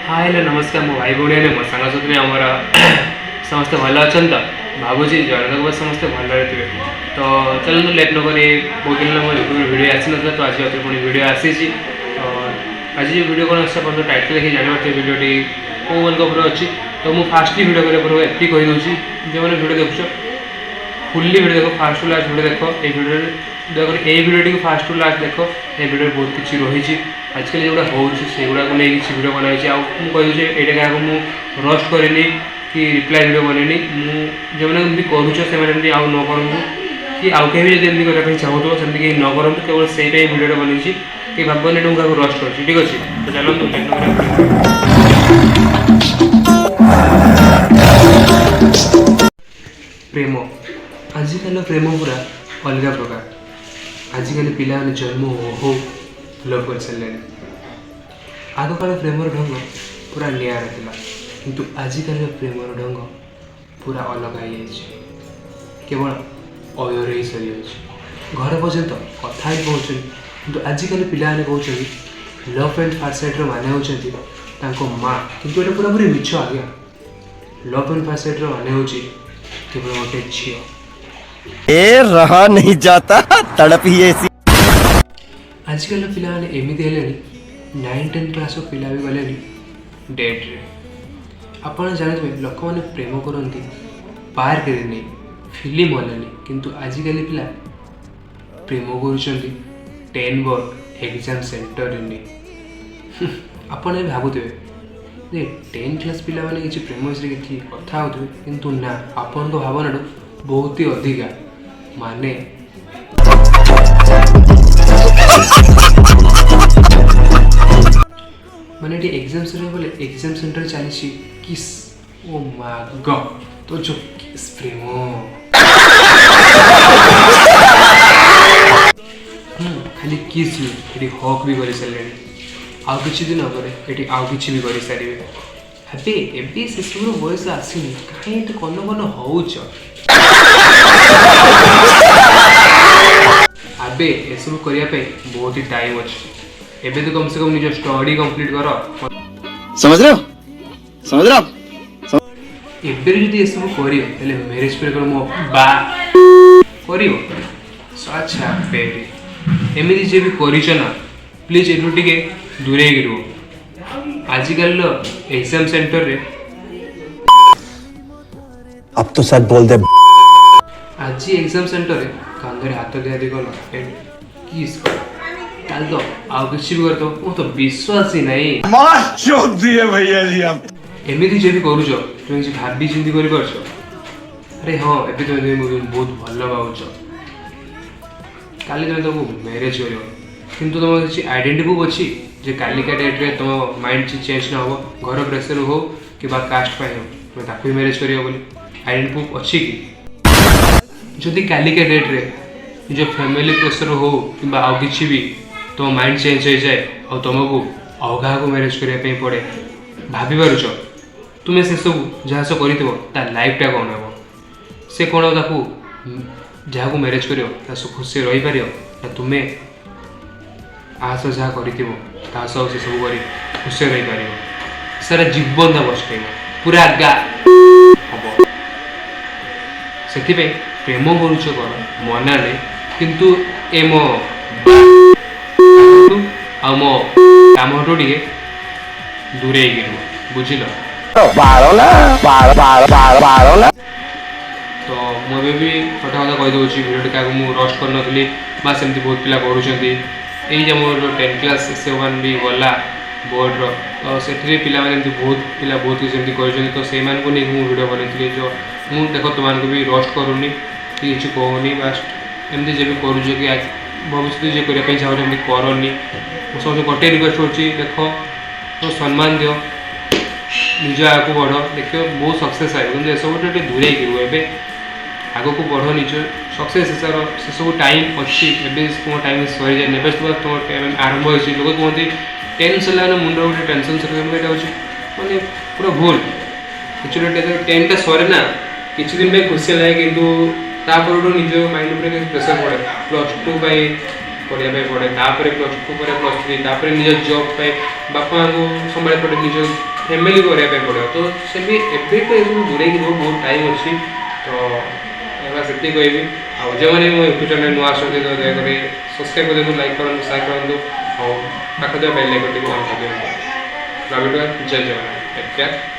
ହାଏ, hello, ନମସ୍କାର ମୋ ଭାଇ ଭଉଣୀମାନେ, ମୋ ସାଙ୍ଗସାଥି, ଆମର ସମସ୍ତେ ଭଲ ଅଛନ୍ତି ତ? ଭାବୁଛି ଜଗନ୍ନାଥଙ୍କ ସମସ୍ତେ ଭଲରେ ଥିବେ। ତ ଚାଲନ୍ତୁ, ଲେଟ୍ ନକରି, ବହୁତ ଦିନ ହେଲା ମୋ ୟୁଟ୍ୟୁବରେ ଭିଡ଼ିଓ ଆସିନଥିଲା, ତ ଆଜି ଆଉଥରେ ପୁଣି ଭିଡ଼ିଓ ଆସିଛି। ତ ଆଜି ଯେଉଁ ଭିଡ଼ିଓ କ'ଣ ଆସିଛି, ଆପଣ ତ ଟାଇଟଲ୍ ଦେଖି ଜାଣିପାରୁଥିବେ ଭିଡ଼ିଓଟି କେଉଁମାନଙ୍କ ଉପରେ ଅଛି। ତ ମୁଁ ଫାଷ୍ଟଲି ଭିଡ଼ିଓ କରିବା ପୂର୍ବରୁ ଏତିକି କହିଦେଉଛି, ଯେଉଁମାନେ ଭିଡ଼ିଓ ଦେଖୁଛ, ଫୁଲ୍ଲି ଭିଡ଼ିଓ ଦେଖ, ଫାଷ୍ଟ ଟୁ ଲାଷ୍ଟ ଭିଡ଼ିଓ ଦେଖ। ଏଇ ଭିଡ଼ିଓରେ ଦୟାକରି ଏଇ ଭିଡ଼ିଓଟିକୁ ଫାଷ୍ଟ ଟୁ ଲାଷ୍ଟ ଦେଖ। ଏ ଭିଡ଼ିଓରେ ବହୁତ କିଛି ରହିଛି। ଆଜିକାଲି ଯେଉଁଗୁଡ଼ା ହେଉଛି, ସେଗୁଡ଼ାକୁ ନେଇ କିଛି ଭିଡ଼ିଓ ବନାହେଇଛି। ଆଉ ମୁଁ କହିଦେଉଛି, ଏଇଟା କାହାକୁ ମୁଁ ରୋଷ୍ଟ କରିନି କି ରିପ୍ଲାଏ ଭିଡ଼ିଓ ବନେଇନି ମୁଁ। ଯେଉଁମାନେ ଏମିତି କରୁଛ, ସେମାନେ ଏମିତି ଆଉ ନ କରନ୍ତୁ କି ଆଉ କେହି ବି ଯଦି ଏମିତି କରିବା ପାଇଁ ଚାହୁଁଥିବ, ସେମିତି କେହି ନ କରନ୍ତୁ। କେବଳ ସେଇ ପାଇଁ ଭିଡ଼ିଓଟା ବନେଇଛି। କେହି ଭାବନି ଏଇଟା ମୁଁ କାହାକୁ ରୋଷ୍ଟ କରୁଛି। ଠିକ୍ ଅଛି? ତ ଚାଲନ୍ତୁ, ଲେଟ୍ ନ କରିବା। ପ୍ରେମ, ଆଜିକାଲିର ପ୍ରେମ ପୁରା ଅଲଗା ପ୍ରକାର। ଆଜିକାଲି ପିଲାମାନେ ଜନ୍ମ ହଉ ହଉ ଲଭ୍ କରିସାରିଲେଣି। ଆଗକାଳ ପ୍ରେମର ଢଙ୍ଗ ପୁରା ନିଆରା ଥିଲା, କିନ୍ତୁ ଆଜିକାଲିର ପ୍ରେମର ଢଙ୍ଗ ପୁରା ଅଲଗା ହେଇଯାଇଛି। କେବଳ ଅୟରେ ହିଁ ସରିଯାଉଛି, ଘର ପର୍ଯ୍ୟନ୍ତ କଥା ହିଁ ପହଞ୍ଚୁନି। କିନ୍ତୁ ଆଜିକାଲି ପିଲାମାନେ କହୁଛନ୍ତି ଲଭ୍ ଆଣ୍ଡ ଫାର୍ଷ୍ଟ ସାଇଟ୍ର ମାନେ ହେଉଛନ୍ତି ତାଙ୍କ ମା, କିନ୍ତୁ ଏଇଟା ପୁରାପୁରି ମିଛ ଆଜ୍ଞା। ଲଭ୍ ଆଣ୍ଡ ଫାର୍ଷ୍ଟ ସାଇଟ୍ର ମାନେ ହେଉଛି କେବଳ ଗୋଟେ ଝିଅ। ए, रहा नहीं जाता, तड़प ही ऐसी। ଆଜିକାଲିର ପିଲାମାନେ ଏମିତି ହେଲେଣି, 9-10 କ୍ଲାସ୍ର ପିଲା ବି ଗଲେଣି ଡେଟ୍ରେ। ଆପଣ ଜାଣିଥିବେ, ଲୋକମାନେ ପ୍ରେମ କରନ୍ତି ପାର୍କରେ ନେଇ, ଫିଲ୍ମ ହଲ୍ରେ ନେଇ, କିନ୍ତୁ ଆଜିକାଲି ପିଲା ପ୍ରେମ କରୁଛନ୍ତି 10 ବୋର୍ଡ଼ ଏକ୍ଜାମ୍ ସେଣ୍ଟରରେ ନେଇ। ଆପଣ ଏବେ ଭାବୁଥିବେ ଯେ 10 କ୍ଲାସ୍ ପିଲାମାନେ କିଛି ପ୍ରେମ ବିଷୟରେ କିଛି କଥା ହେଉଥିବେ, କିନ୍ତୁ ନା, ଆପଣଙ୍କ ଭାବନାଠୁ ବହୁତ ହି ଅଧିକା। ମାନେ ମାନେ ଏଠି ଏକ୍ଜାମ୍ ସେଣ୍ଟର ଗଲେ, ଏକ୍ଜାମ୍ ସେଣ୍ଟର ଚାଲିଛି କିସ୍। ଓ ମା ଗ, ତ ଯୋଉ କିସ୍ ପ୍ରେମ, ଖାଲି କିସ୍ ନୁହେଁ, ଏଠି ହଗ୍ ବି କରିସାରିଲେଣି। ଆଉ କିଛି ଦିନ ପରେ ଏଠି ଆଉ କିଛି ବି କରିସାରିବେ। ଏବେ ଏବେ ସେସବୁର ବୟସ ଆସିନି, କାହିଁ ଏତେ କନ କନ ହଉଛ? ଆବେ, ଏସବୁ କରିବା ପାଇଁ ବହୁତ ହି ଟାଇମ୍ ଅଛି। ଏବେ ତ କମ୍ ସେ କମ୍ ନିଜ ଷ୍ଟଡି କମ୍ପ୍ଲିଟ୍ କର। समझ रहे हो? समझ रहे हो आप? ଏବେ ଯଦି ଏସବୁ କରିବ, ତାହେଲେ ମ୍ୟାରେଜ୍ ପରେ କ'ଣ ମୋ ବା କରିବ? ଆଚ୍ଛା ବେବି, ଏମିତି ଯିଏ ବି କରିଛ ନା, ପ୍ଲିଜ୍ ଏଠୁ ଟିକେ ଦୂରେଇକି ରୁହ। ଆଜିକାଲିର ଏକ୍ଜାମ୍ ସେଣ୍ଟରରେ अब तो सच बोल दे। ଆଜି ଏକ୍ଜାମ୍ ସେଣ୍ଟରରେ କାନ୍ଧରେ ହାତ ଦିଆଦି କଲ, କିସ୍ କଲ, କାଲି ତ ଆଉ କିଛି ବି କରିଦେବ। ମୁଁ ତ ବିଶ୍ୱାସ ହିଁ ନାହିଁ। दिए भैया जी आप। ଏମିତି ଯିଏ ବି କରୁଛ, ତୁମେ କିଛି ଭାବି ଚିନ୍ତି କରିପାରୁଛ? ଆରେ ହଁ, ଏବେ ତୁମେ ତୁମେ ବହୁତ ଭଲ ପାଉଛ, କାଲି ତୁମେ ତାକୁ ମ୍ୟାରେଜ୍ କରିବ, କିନ୍ତୁ ତୁମର କିଛି ଆଇଡେଣ୍ଟି ପ୍ରୁଫ୍ ଅଛି ଯେ କାଲିକା ଡେଟ୍ରେ ତୁମ ମାଇଣ୍ଡ ଚେଞ୍ଜ ନ ହେବ? ଘର ପ୍ରେସର୍ ହଉ କିମ୍ବା କାଷ୍ଟ ପାଇଁ ହଉ, ତୁମେ ତାକୁ ବି ମ୍ୟାରେଜ୍ କରିବ ବୋଲି ଆଇଡେଣ୍ଟି ପ୍ରୁଫ୍ ଅଛି କି? ଯଦି କାଲିକା ଡେଟ୍ରେ ନିଜ ଫ୍ୟାମିଲି ପ୍ରେସର୍ ହଉ କିମ୍ବା ଆଉ କିଛି ବି, ତୁମ ମାଇଣ୍ଡ ଚେଞ୍ଜ ହେଇଯାଏ ଆଉ ତୁମକୁ ଆଉ କାହାକୁ ମ୍ୟାରେଜ୍ କରିବା ପାଇଁ ପଡ଼େ, ଭାବିପାରୁଛ ତୁମେ ସେସବୁ ଯାହା ସହ କରିଥିବ ତା ଲାଇଫ୍ଟା କ'ଣ ହେବ? ସେ କ'ଣ ତାକୁ ଯାହାକୁ ମ୍ୟାରେଜ୍ କରିବ ତା ସହ ଖୁସିରେ ରହିପାରିବ, ନା ତୁମେ ଆ ସହ ଯାହା କରିଥିବ ତା ସହ ସେସବୁ କରି ଖୁସିରେ ରହିପାରିବ? ସାରା ଜୀବନ ତା ପସ୍ତେଇବ, ପୁରା ଗା ହବ। ସେଥିପାଇଁ ପ୍ରେମ କରୁଛ କର, ମନା ନାହିଁ, କିନ୍ତୁ ଏ ମୋ ଆଉ ମୋ କାମଠୁ ଟିକେ ଦୂରେଇକି ରୁହ, ବୁଝିଲ? ବାଳ ନା ବାଳ ବାଳ ବାଳ ବାଳ ନା। ତ ମୁଁ ଏବେ ବି ଗୋଟେ କଥା କହିଦେଉଛି, ଭିଡ଼ିଓଟି କାହାକୁ ମୁଁ ରୋଷ୍ଟ କରିନଥିଲି ବା ସେମିତି ବହୁତ ପିଲା କରୁଛନ୍ତି। ଏଇ ଯେ ମୋର ଯେଉଁ 10 କ୍ଲାସ୍ ସେୱାନ୍ ବି ଗଲା ବୋର୍ଡ଼ର, ତ ସେଥିରେ ପିଲାମାନେ ଏମିତି ବହୁତ ପିଲା ବହୁତ କିଛି ଏମିତି କରିଛନ୍ତି। ତ ସେଇମାନଙ୍କୁ ନେଇକି ମୁଁ ଭିଡ଼ିଓ ବନେଇଥିଲି। ଯେଉଁ ମୁଁ ଦେଖ, ତୁମମାନଙ୍କୁ ବି ରୋଷ୍ଟ କରୁନି କି କିଛି କହୁନି। ବାସ୍ ଏମିତି ଯେବେ କରୁଛ କି ଭବିଷ୍ୟତରେ ଯିଏ କରିବା ପାଇଁ ଚାହୁଁଛ, ଏମିତି କରନି। ମୁଁ ସମସ୍ତଙ୍କୁ ଗୋଟେ ରିକ୍ୱେଷ୍ଟ କରୁଛି, ଦେଖ, ତ ସମ୍ମାନ ଦିଅ, ନିଜ ଆଗକୁ ବଢ଼, ଦେଖିବ ବହୁତ ସକ୍ସେସ୍ ଆଇବ। କିନ୍ତୁ ଏସବୁଠୁ ଟିକେ ଦୂରେଇକି ରୁହ। ଏବେ ଆଗକୁ ବଢ଼, ନିଜ ସକ୍ସେସ୍ ତାର ସେସବୁ ଟାଇମ୍ ଅଛି। ଏବେ ତୁମ ଟାଇମ୍ ସରିଯାଇନି, ଏବେ ତୁମ ଟାଇମ୍ ଆରମ୍ଭ ହେଇଛି। ଲୋକ କୁହନ୍ତି 10 ସରିଲା ମାନେ ମୁଣ୍ଡ ଗୋଟେ ଟେନସନ୍ ସରିଲା। ଏଇଟା ହେଉଛି ମାନେ ପୁରା ଭୁଲ। ଆକ୍ଚୁଆଲି ଯେତେବେଳେ 10ଟା ସରେ ନା, କିଛି ଦିନ ପାଇଁ ଖୁସି ଲାଗେ, କିନ୍ତୁ ତାପରଠୁ ନିଜ ମାଇଣ୍ଡ ଉପରେ କିଛି ପ୍ରେସର୍ ପଡ଼େ। +2 ପାଇଁ ପଢ଼ିବା ପାଇଁ ପଡ଼େ, ତାପରେ +2 ପରେ +3, ତାପରେ ନିଜ ଜବ୍ ପାଇଁ ବାପା ମାଆଙ୍କୁ ସମ୍ଭାଳିବାକୁ ପଡ଼େ, ନିଜ ଫ୍ୟାମିଲି କରିବା ପାଇଁ ପଡ଼ିବ। ତ ସେ ବି ଏବେଠୁ ଏସବୁ ଦୂରେଇକି ରୁହ, ବହୁତ ଟାଇମ୍ ଅଛି। ତ ଏହା ସେତିକି କହିବି। ଆଉ ଯେଉଁମାନେ ମୋ ୟୁଟ୍ୟୁବ୍ ଚ୍ୟାନେଲ୍ ନୂଆ ଆସୁଛନ୍ତି, ତ ଦୟାକରି ସବସ୍କ୍ରାଇବ୍ କରିଦିଅନ୍ତୁ, ଲାଇକ୍ କରନ୍ତୁ, ସେୟାର କରନ୍ତୁ ଆଉ ପାଖ ଥିବା ବେଲ୍ ଆଇକନ୍ଟିକୁ ଅନ୍ କରିଦିଅନ୍ତୁ। ରବି, ଜୟ ଜଗନ୍ନାଥ, ଟେକ୍ କେୟାର।